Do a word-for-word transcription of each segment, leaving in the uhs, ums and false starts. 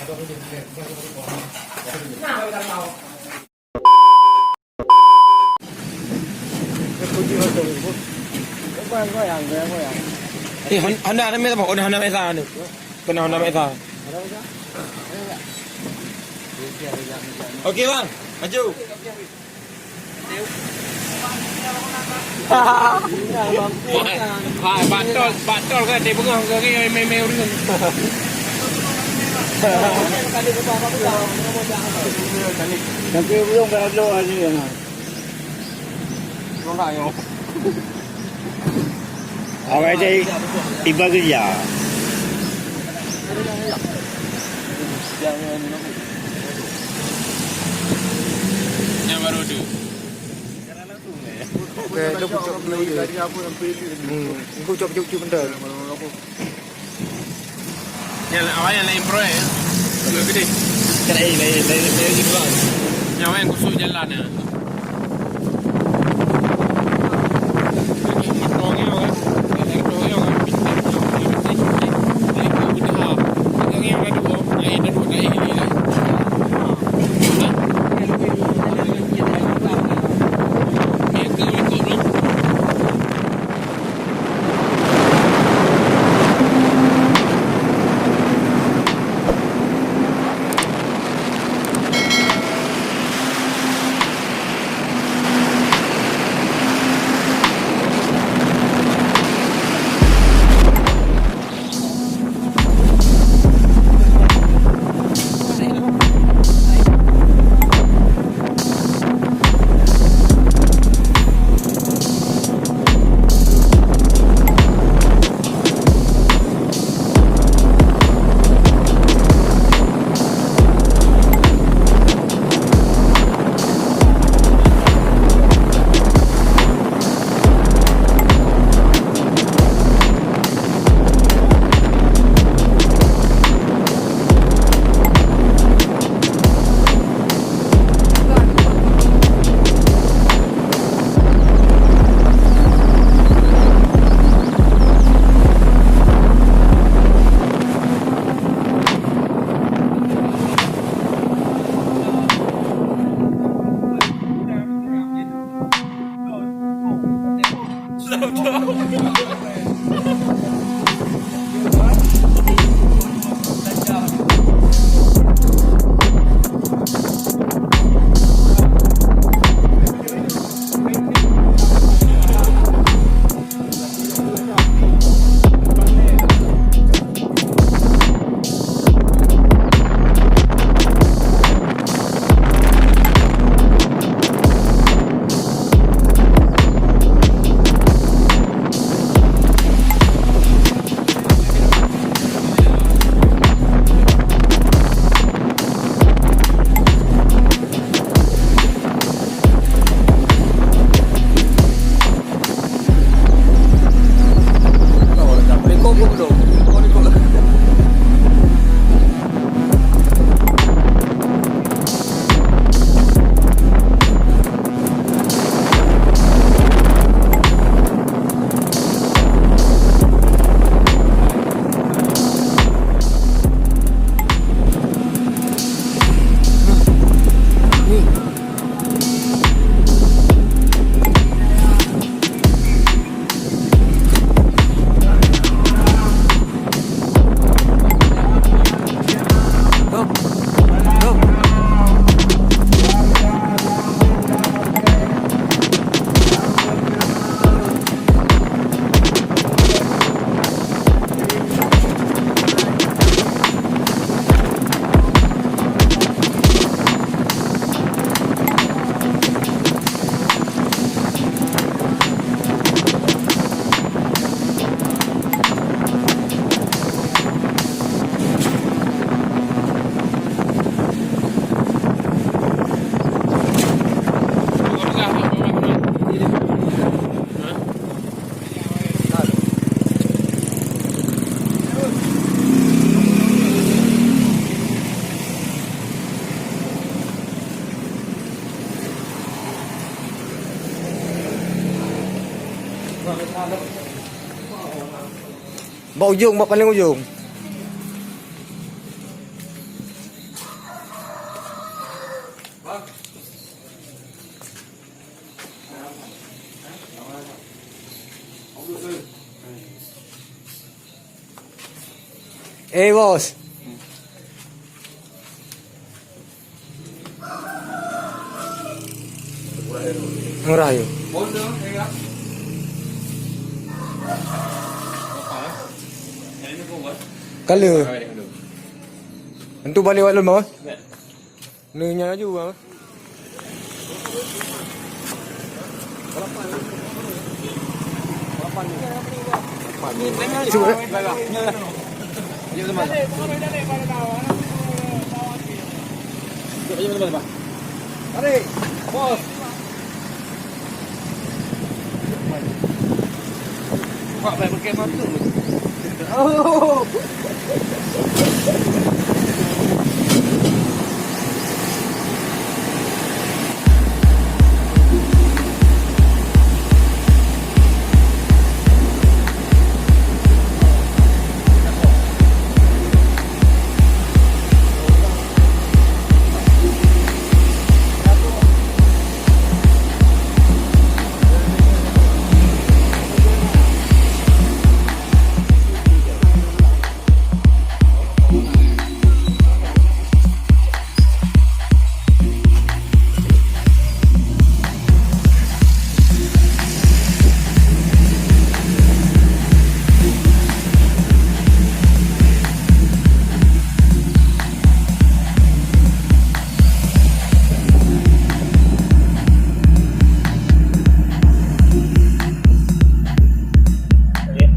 Eh, Hon-, Honda ada mesa, Honda, Honda mesa ni. Kena Honda mesa. Okey, bang. Maju. Hai, bak tol, bak tol kan, dia bengong ke, ke, meh, meh, ureueng. Tapi belum kat Abdul Aziz, ya. Belum nak, yo. Awai cai iba kerja. Nyang baru tu. Oke, lu kucok dulu je. Hmm, kucok, kucok, kucok benda. Yang awak yang lain bro, ya. Gede. Lain, lain, lain, lain juga. Yang awak yang kusuk jalan, ya. Bak ujong, bak paling ujong. Eh, bos. Murah, yuk. Kala. Entu balik wak lôn, bos. Neu nyan laju, bang. Cuba, eh. Tarik, bos. Pak, baik pakai mata. Oh.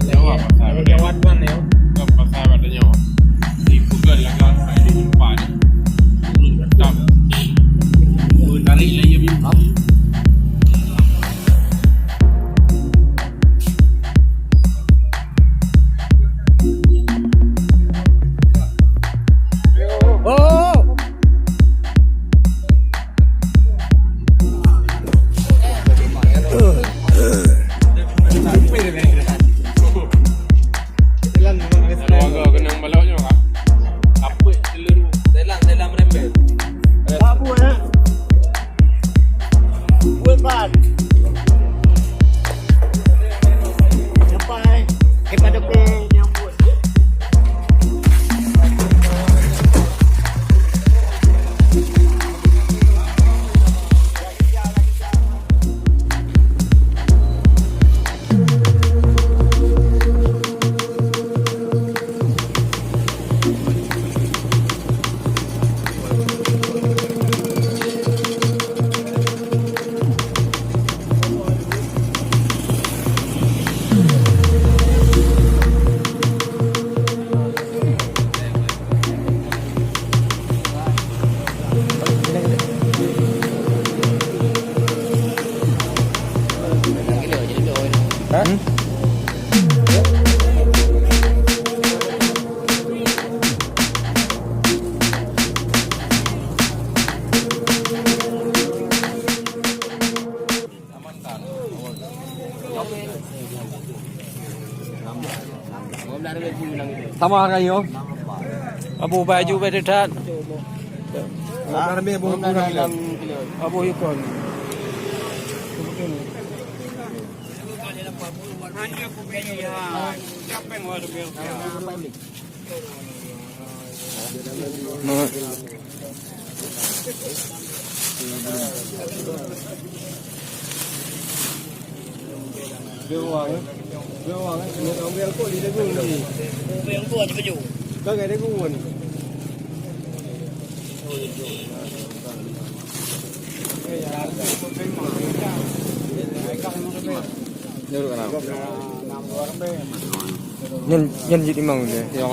Nyoe pasai pada nyoe. Nyoe pasai pada nyoe. Di peugah lagak hai di empat. Turun tetap. Tarik lagi. Warga keunong balok nyoe, Kak. Kapeuet teuluru. Selang, selang merembet. Apa, eh? Buat ban. Sampai, eh, pada pe nyambut. Sama harga nyoe. Abu baju beda that. Abu ikon. Nyan, nyan jeuet imam dia. Ya.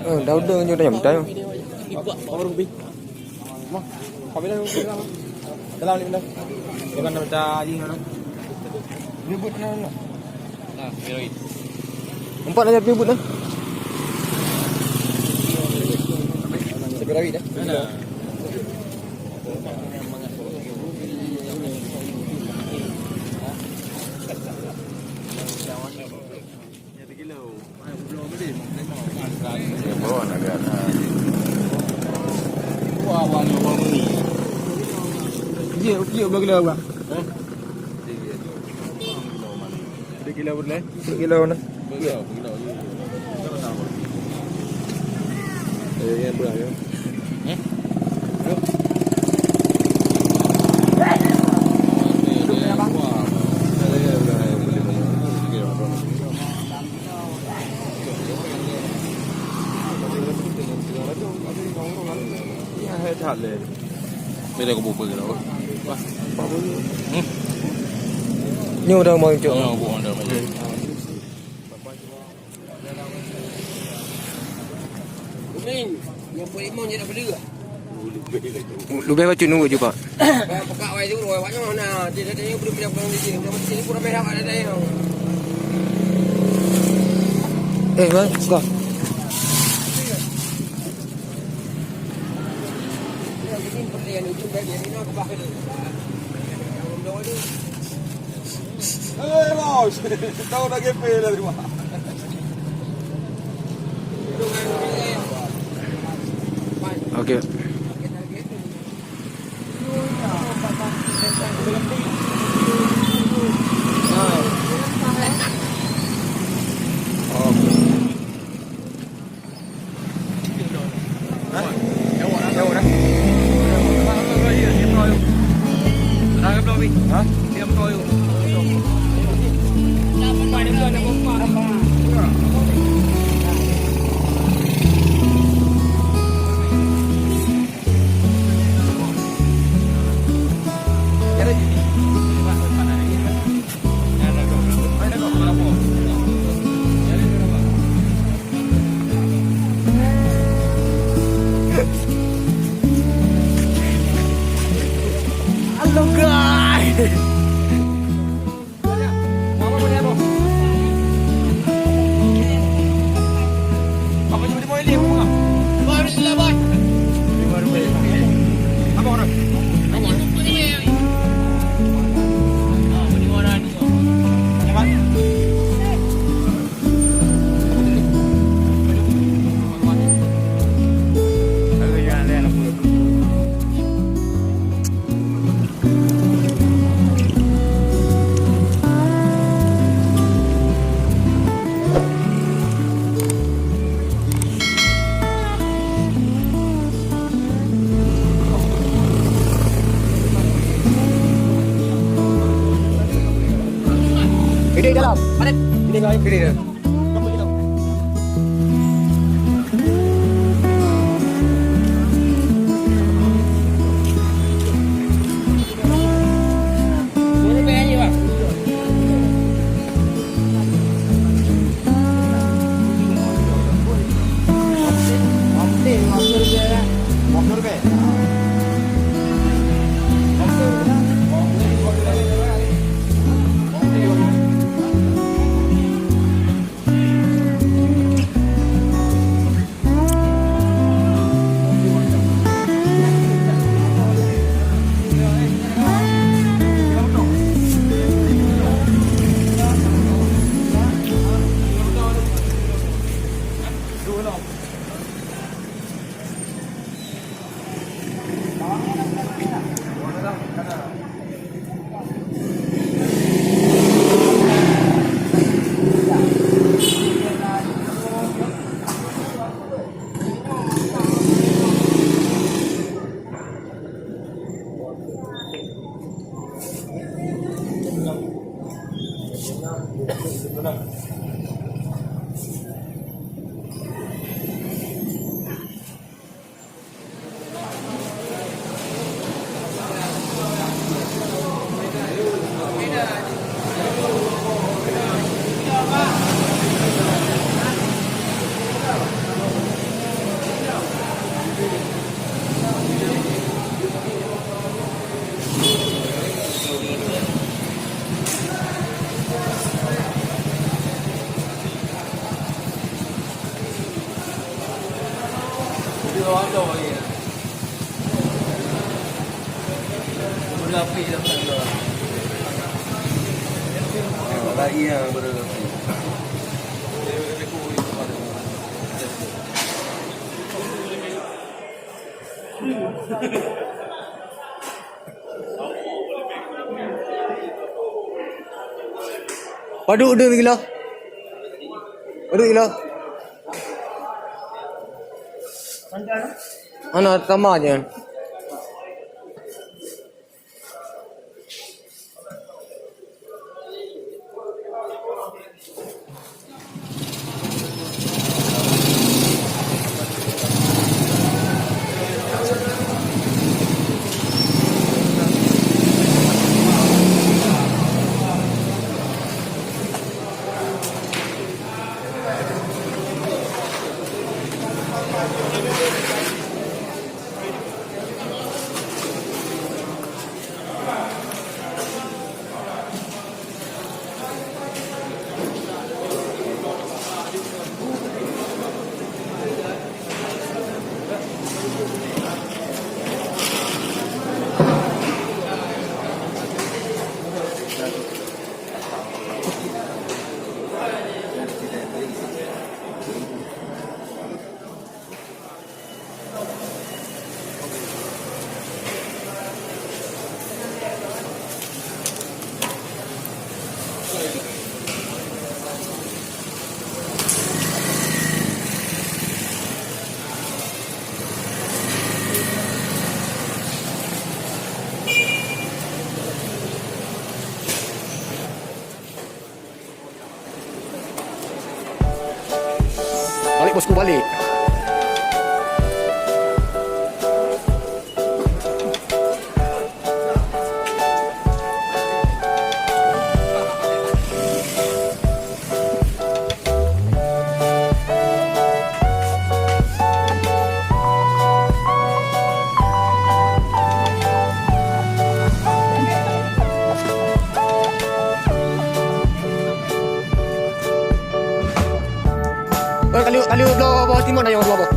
Eh, Dauda nyoe dah nyampe. Dalam ni benar. Bukan dah minta izin mana? Nah, Firawi. Empat aja pibut dah. Firawi dah. Mana? Jeuet, jeuet bak kilo, bang. Tiga kilo boleh? Tiga kilo na. Eh, yang berat ya. Eh? Bila kau buka kilo? Hmm? Nyoe dah mau cok. Oh, bukan dah. Kuning, nyang peuet limong je nak beli. Leubeh bacut nunggu juga. Bah, pekak wai tu, wai wak nyoe na. Dia, dia, dia, dia, dia, dia, dia, dia, dia, dia, dia, dia, dia, dia, dia, dia, dia, Eh, bang, kau. Eh, bos. Tahu dah gepe lah, Mak. Okey. Halo, guys. Gede dalam. Padat. Gede dalam. Gede dalam. Padum deuh gila. Padum gila. Ana sama je. Balik, bosku, balik. Eh, kali, kali bloe boh timun ayo bloe boh.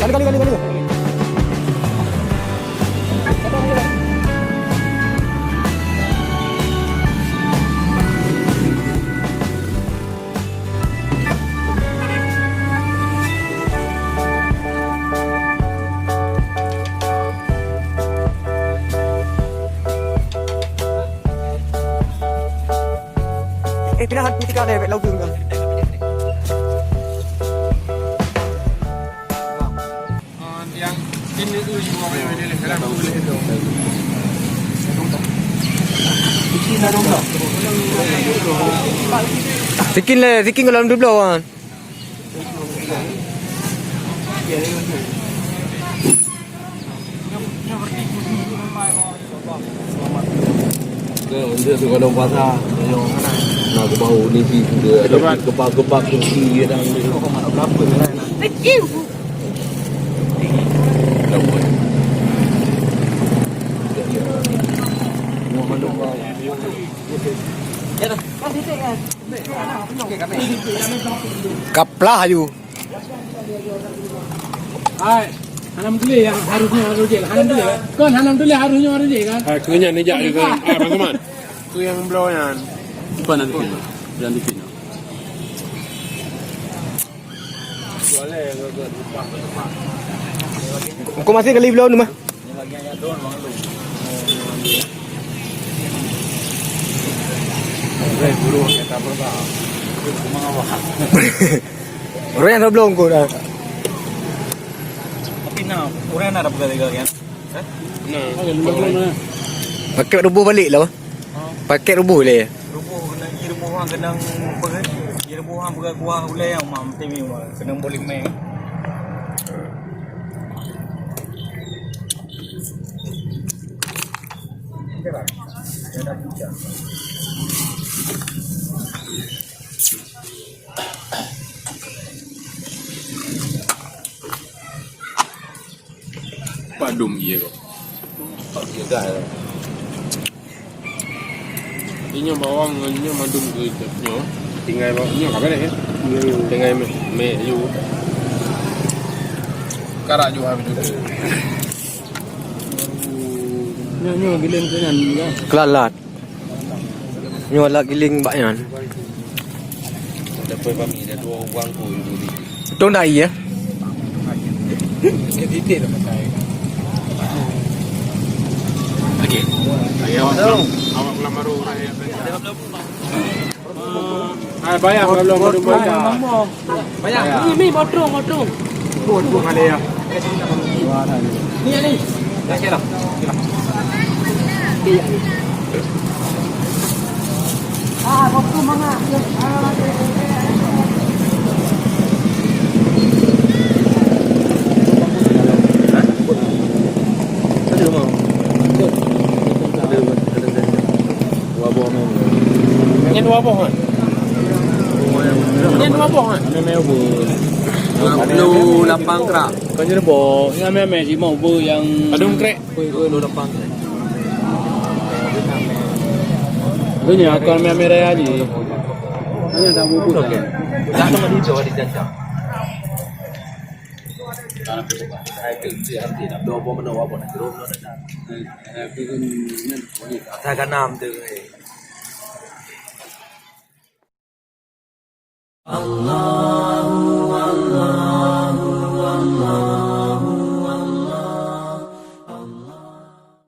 Kali, kali, kali, kali. Eh, pinah hati tika deh, bek lauk tu. Sikin le, sikin kalau dua belas wan. Ke, untuk tu kalau puasa, na keubau ni si sudah ada kebak-kebak kursi dia dah. Kaplah aju. Hai, hana meutuléh nyang harusnya harus jih. Hana meutuléh, kan? Kon hana meutuléh harusnya harus jih, kan? Hai, keu nyan nijak je, kan? Ah, Bang Saman. Tu nyang bloe nyan. Depan ada kena. Jalan dikit. Engkau masih kali bloe tu mah? Orang yang sebelum kau dah. Tapi na, orang yang ada pegang-pegang kan? Nah, pakai rubuh balik lah. Pakai rubuh leh. Rubuh kena, i rubuh hang kena apa ke? I rubuh hang pegang kuah ulai yang mam timi kena boleh main. Padum ié kok. Inyo bawang ngon inyo mandum keu nyo. Tinggai bawang nyo ka beres ya. Tinggai meh, meh yu. Karak ju habis tu. Nyo nyo giling keu nyan ya. Kelalat. Nyoe lak giling bak nyan. Dapur kami ada dua orang pun. Tong dai ya. Okey. Awak ulama baru. Hai bayar kalau mau bayar. Bayar. Ni, ni, motor, motor. Buat buat ada ya. Ni, ni. Dah kira. Ah, motor mana? Ada rumah. Ada, ada, ada. Dua boh meh. Nyan dua boh kan? Nyan dua boh kan? Meh, meh, boh. Dua puluh lapan krak. Kan jadi boh. Nyan meh, meh, si mau boh yang. Ada krek. Dua puluh lapan krak. Tu nya akan meh, meh raya ni. Hanya dah bubur. Okey. Dah tu mandi tu ada jajah. Dua boh mana, dua boh nak turun tu dah. Asal ganam tu.